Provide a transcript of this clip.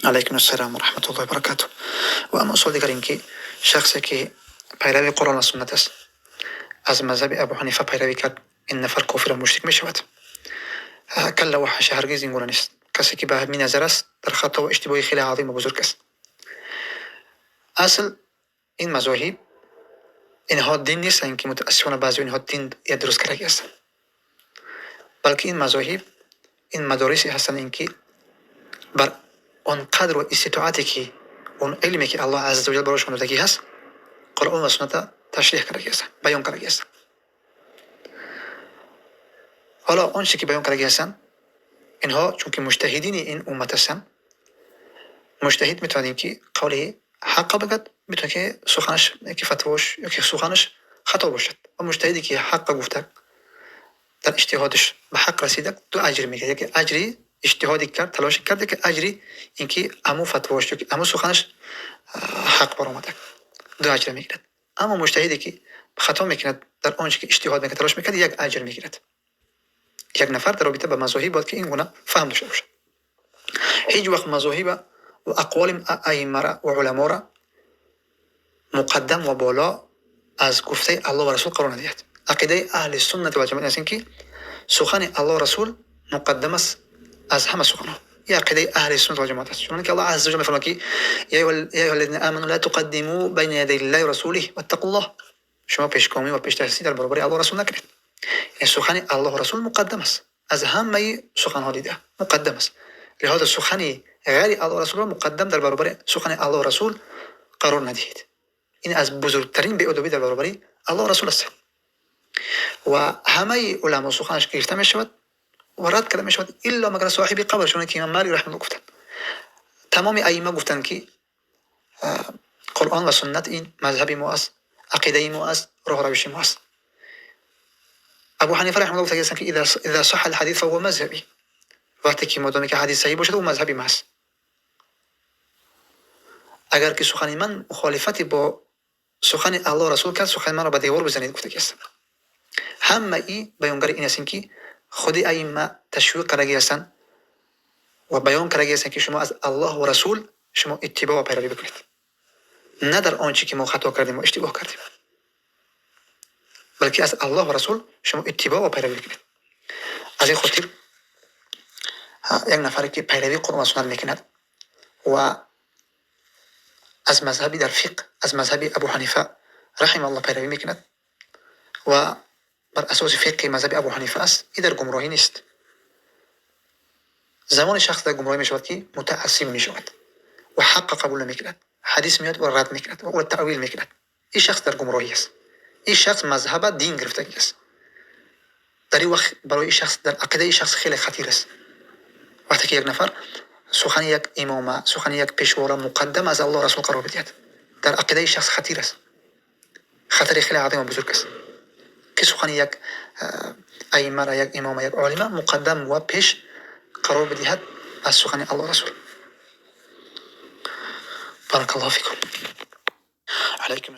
Алайкум ассалом ва раҳматуллоҳи ва баракатуҳ. Ва аммо суол дигар ин ки шахсе ки пайрави Қуръон ва суннат аст, аз мазҳаби Абу Ҳанифа пайравӣ кард, ин нафар кофиру мушрик мешавад? Калла ва ҳаша, ҳаргиз ин гуна нест. Касе ки ба ҳамин назар аст, дар хато ва иштибоҳи хеле азиму бузург аст. Асл ин мазоҳиб инҳо дин нестанд, ки мутаассифона баъзе инҳо дин я дуруст кардагӣ ҳастанд, балки ин мазоҳиб ин мадорисе ҳастанд, ин ки бар он қадру иститоате ки он илме ки Аллоҳ азза ваҷал барошон додагӣ ҳаст, Қуръон ва сунната ташриҳ кардагӣ ҳастанд, баён кардагӣ ҳастанд. Ҳоло он чизе ки баён кардагӣ ҳастанд, инҳо чунки муҷтаҳидини ин уммат ҳастанд, муҷтаҳид метавонад ин ки қавли ҳаққа бигӯяд, метавонад ки суханаш ки фатвош ё ки суханаш хато бошад. Ва муҷтаҳиде ки ҳаққа гуфта, дар иҷтиҳодаш ба ҳақ расида, ду аҷр мегирад: яке аҷри иҷтиҳоде кард, талоше кард, яке аҷри ин ки аму фатвош ё ки аму суханаш ҳақ баромада, ду аҷра мегирад. Аммо муҷтаҳиде ки хато мекунад дар он че ки иҷтиҳод мекунад, талош мекунад, як аҷр мегирад. Як нафар дар робита ба мазоҳиб бояд ки ин гуна фаҳм дошта бошад. Ҳеҷ вақт мазоҳиба ва ақволи аиммара ва уламора муқаддам ва боло аз гуфтаи Аллоҳ ва Расул қарор надиҳад. Ақидаи аҳли суннати вал ҷамоат ин аст, ки сухани Аллоҳ, Расул муқаддам аст аз ҳама суханҳо. Ин ақидаи аҳли суннат вал ҷамоат аст, чунон ки Аллоҳ азза ваҷал мефармояд ки: я айюҳа аллазина аману ла туқаддиму байна ядай иллаҳи ва расулиҳ ваттақуллоҳ. Шумо пешгомӣ ва пешдастӣ дар баробари Аллоҳ, Расул накунед. Яъне сухани Аллоҳ, Расул муқаддам аст аз ҳамаи суханҳо, дида муқаддам аст. Лиҳозо сухани ғайри Аллоҳ, Расулро муқаддам дар баробари сухани Аллоҳ, Расул қарор надиҳед. Ин аз бузургтарин беадабӣ дар баробари Аллоҳ, Расул аст. Ва ҳамаи уламо суханаш гирифта мешавад ва рад карда мешавад, илло магар соҳиби қабр, чуноне ки имом Малик раҳматуллоҳ гуфтанд. Тамоми аимма гуфтанд, ки Қуръон ва суннат ин мазҳаби мо аст, ақидаи мо аст, роҳу равиши мо аст. Абу Ҳанифа раҳматуллоҳ гуфтагӣ ҳастанд, ки иза саҳа алҳадис фаҳува мазҳаби. Вақте ки модоме ки ҳадис саҳиҳ бошад, ӯ мазҳаби ма аст. Агар ки сухани ман мухолифати бо сухани Аллоҳ, Расул кард, сухани манро ба девор бизанед, гуфтагӣ ҳастанд. Ҳамаи баёнгари ин ҳастем, ки худи аимма ташвиқ кардагӣ ҳастанд ва баён кардагӣ ҳастанд, ки шумо аз Аллоҳ ва Расул шумо иттибоъ ва пайравӣ бикунед, на дар он чи ки мо хато кардем ва иштибоҳ кардем, балки аз Аллоҳ ва Расул шумо иттибоъ ва пайравӣ бикунед. Аз ин хотир як нафаре ки пайравии Қуръон ва суннат мекунад ва аз мазҳаби дар фиқҳ аз мазҳаби Абу Ҳанифа раҳимаҳуллоҳ пайравӣ мекунад ва бар асоси фиқҳи мазҳаби Абу Ҳанифа аст, ин дар гумроҳӣ нест. Замоне шахс дар гумроҳӣ мешавад, ки мутаассиб мешавад ва ҳаққа қабул намекунад, ҳадис меояд ва рад мекунад ва ӯро таъвил мекунад. Ин шахс дар гумроҳӣ аст. Ин шахс мазҳаба дин гирифтагӣ аст. Дар ин вақт барои ин шахс, дар ақидаи шахс хеле хатир аст, вақте ки як нафар сухани як имома, сухани як пешвора муқаддам аз Аллоҳ, Расул қарор бидиҳад, дар ақидаи шахс хатир аст. Хатари хеле азиму бузург аст, ки сухани як аиммара, як имома, як олима муқаддам ва пеш қарор бидиҳад аз сухани Аллоҳ, Расул. Баракаллоҳу фикум. Алайкум.